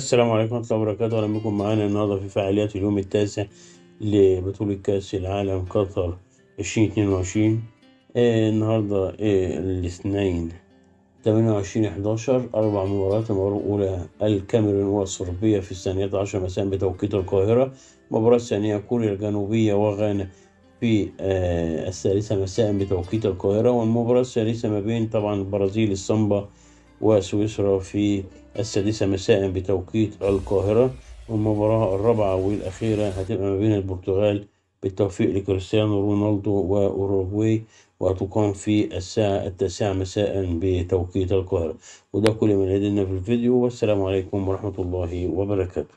السلام عليكم ورحمة الله وبركاته. أهلا بكم معانا النهاردة في فعاليات اليوم التاسع لبطولة كأس العالم قطر 2022. النهاردة الاثنين 28/11، 4 مباريات. المباراة الأولى الكاميرون والصربية في 12 مساء بتوقيت القاهرة. المباراة الثانية كوريا الجنوبية وغانا في 3 مساء بتوقيت القاهرة. والمباراة الثالثة ما بين طبعا البرازيل السامبا وسويسرا في 6 مساء بتوقيت القاهرة. والمباراة الرابعة والأخيرة هتبقى ما بين البرتغال بالتوفيق لكريستيانو رونالدو وأوروغواي، وهتقام في الساعة 9 مساء بتوقيت القاهرة. وده كل ما لدينا في الفيديو، والسلام عليكم ورحمة الله وبركاته.